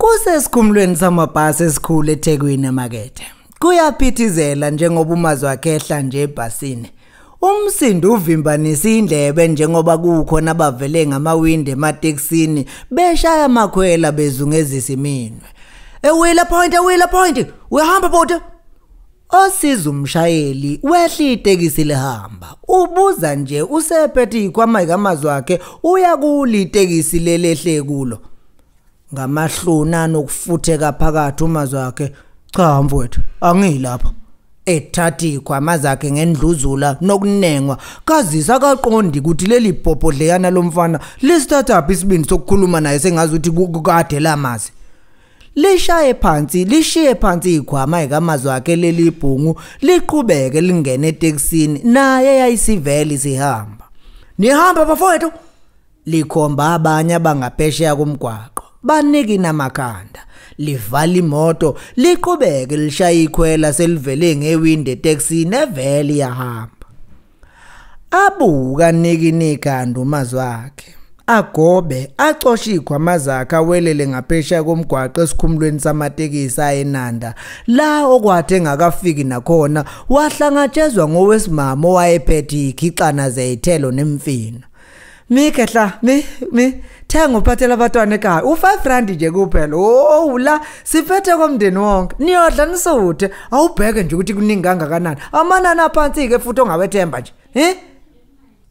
Kusesikhumulweni samabhasi esikhulu eThekwini emakethe. Kuyaphithizela njengoba uMazwakhe ehla nje ebhasini. Umsindo uvimbanisa indlebe njengoba kukhona abavele ngamawindi ematekisini beshaya amakhwela bezungezisa iminwe. Ewila point, ewila point, uyahamba bhuti. Osiza umshayeli wehla itekisi lihamba. Ubuza nje usephethe izikhwama zikaMazwakhe uya kuli itekisi lelehle kulo. Ngamahluna nokufutheka phakathi uMazwakhe, cha mfowethu, angilapha. Ethatha izikhwama zakhe ngendluzula nokunengwa, kazisa akaqondi ukuthi leli bhobhodleyana lomfana lisithathaphi isibindi sokukhuluma naye sengazi ukuthi kade lamazi. Lishaye phansi, lishiye phansi izikhwama zikaMazwakhe leli bhungu liqhubeke lingene etekisini naye yayisivele sihamba. Nihamba bafowethu, likhomba abanye abangaphesheya komgwaqo. Baniki namakhanda, livala imoto, liqhubeke lishaya ikhwela selivele ngewindi etekisini evele iyahamba. Abuka nikini ikhanda uMazwakhe, agobe acoshe izikhwama zakhe awelele ngaphesheya komgwaqo esikhumulweni samatekisi ayenanda. La okwathi engakafiki nakhona wahlangatshezwa ngowesimama owayephethe ikhixana zezithelo nemfino. Mikhehla mi thenga uphathela abantwana ekhaya u5 rand nje kuphela. Oh la siphethe komndeni wonke, niyodla nisuthe. Awubheke nje ukuthi kuningi kangakanani, amanani aphansi ke futhi ongawethemba nje.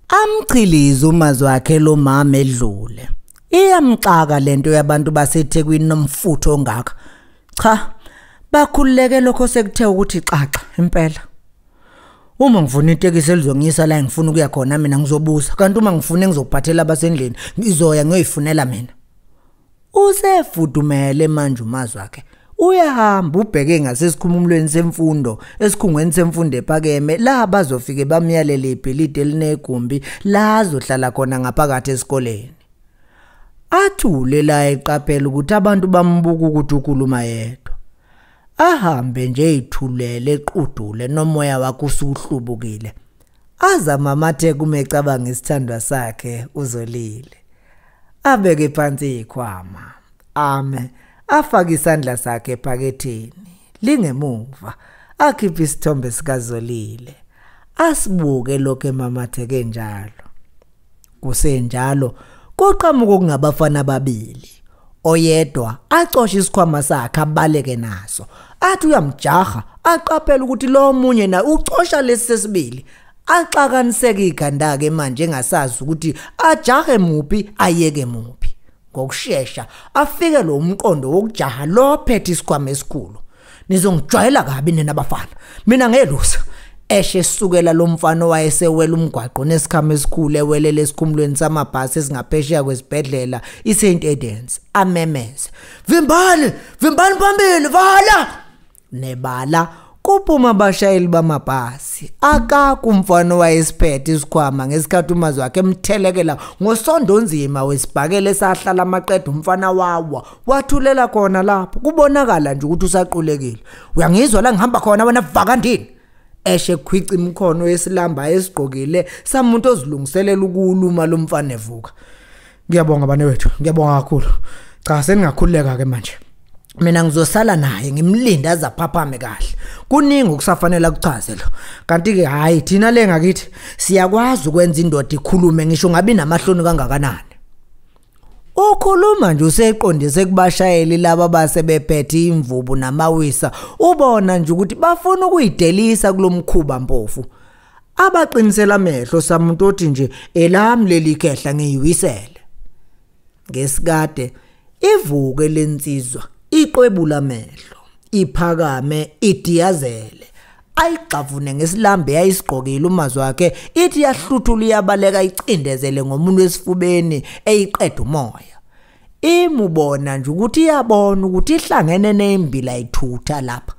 Amchiliza uMazwakhe lo mama edlule. Iyamxaka lento yabantu baseThekwini nomfutho ongaka. Cha, bakhululeke lokho sekuthe ukuthi xaxa impela. Uma ngifuna itekisi elizongiyisa la engifuna ukuya khona mina ngizobuza, kanti uma ngifuna ngizophathela abasendlini ngizoya ngiyoyifunela mina. Usefudumele manje uMazwakhe. Uyahamba ubheke ngasesikhumulweni semfundo, esikhungweni semfundo ephakeme la bazofike bamyalele ibhilidi elinegumbi la azohlala khona ngaphakathi esikoleni. Athule la eqaphela ukuthi abantu bambuka ukuthi ukhuluma yedwa. Ahambe nje ithulele equdule nomoya wakhe usuhlubukile. Azama amatheke uma ecabanga isithandwa sakhe uZolile. Abeke phansi izikhwama, ame afake isandla sakhe ephaketheni lingemuva, akhiphe isithombe sikaZolile, asibuke lokho emamatheke njalo. Kusenjalo kuqhamuka okungabafana ababili. Oyedwa acoshe isikhwama sakhe abaleke naso, athi uyamjaha, aqaphela ukuthi lo munye na ucosha lesi sesibili. Axakaniseke ikhanda ke manje engasazi ukuthi ajahe muphi ayeke muphi. Ngokushesha afike lo mqondo wokujaha lo phethe isikhwama esikhulu. Nizongijwayela kabi nina bafana, mina ngelusa. Eshe sukela lo mfana wayesewela umgwaqo nesikhama esikhulu ewelele esikhumulweni samabhasi esingaphesheya kwesibhedlela iSt Edens, amemeze, vimbani vimbani phambili, vala. Nebala kuphuma abashayeli bamabhasi. Akakho umfana owayesiphethe isikhwama ngesikhathi uMazwakhe emthelekela ngosondo onzima wesibhakele esahlala amaqeda umfana wawa wathulela khona lapho. Kubonakala nje ukuthi usaqulekile. Uyangizwa la ngihamba khona wena vakandini? Eshe khwica imikhono yesilamba esigqokile samuntu ozilungiselela ukuluma lo mfana evuka. Ngiyabonga bane wethu, ngiyabonga kakhulu. Cha, seningakhululeka ke manje. Mina ngizosala naye ngimlinde aze aphaphame kahle. Kuningi okusafanele akuchaze lo. Kanti ke hayi thina le ngakithi siyakwazi ukwenza indoda ikhulume ngisho ngabi namahloni kangakanani. Ukhuluma nje useqondise kubashayeli laba basebephethe imvubu namawisa, ubona nje ukuthi bafuna ukuyidelisa kulomkhuba mpofu. Abaqinisela amehlo samuntu othi nje elami leli khehla ngiyiwisele. Ngesikade ivuke lensizwa iqwebula amehlo, iphakame idiyazele, ayigxavune ngesilambe yayisigqokile uMazwakhe, ithi yahluthula iyabaleka icindezele ngomuntu esifubeni eyiqeda umoya. Imubona nje ukuthi iyabona ukuthi ihlangene nembila ithutha lapha.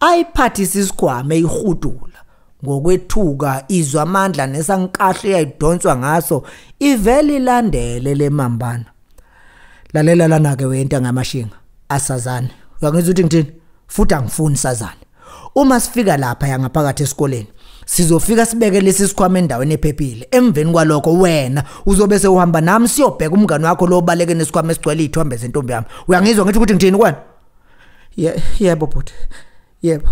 Ayiphathisa isikhwama eyihudula ngokwethuka izwa amandla nesankahle eyayidonswa ngaso, ivele ilandele lemambana. Lalela lana ke wenta ngamashinga, asazane. Uyangizwa ukuthi ngithini? Futhi angifuni sazane. Uma sifika lapha yangaphakathi esikoleni, Sizofika sibeke lesi sikhwama endaweni ephephile. Emveni kwalokho wena uzobe sewuhamba nami siyobheka umngane wakho lo obaleke nesikhwama esigcwele izithombe zentombi yami. Uyangizwa ngithi ukuthi ngithini kuwena? Yebo bhuti. Yebo.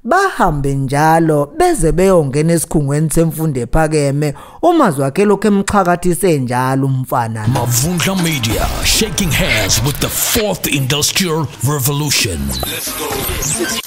Bahambe njalo beze beyongena esikhungweni semfundo ephakeme uMazwakhe lokho emxhakathise njalo umfana. Mavundla Media, shaking hands with the fourth industrial revolution. Let's go.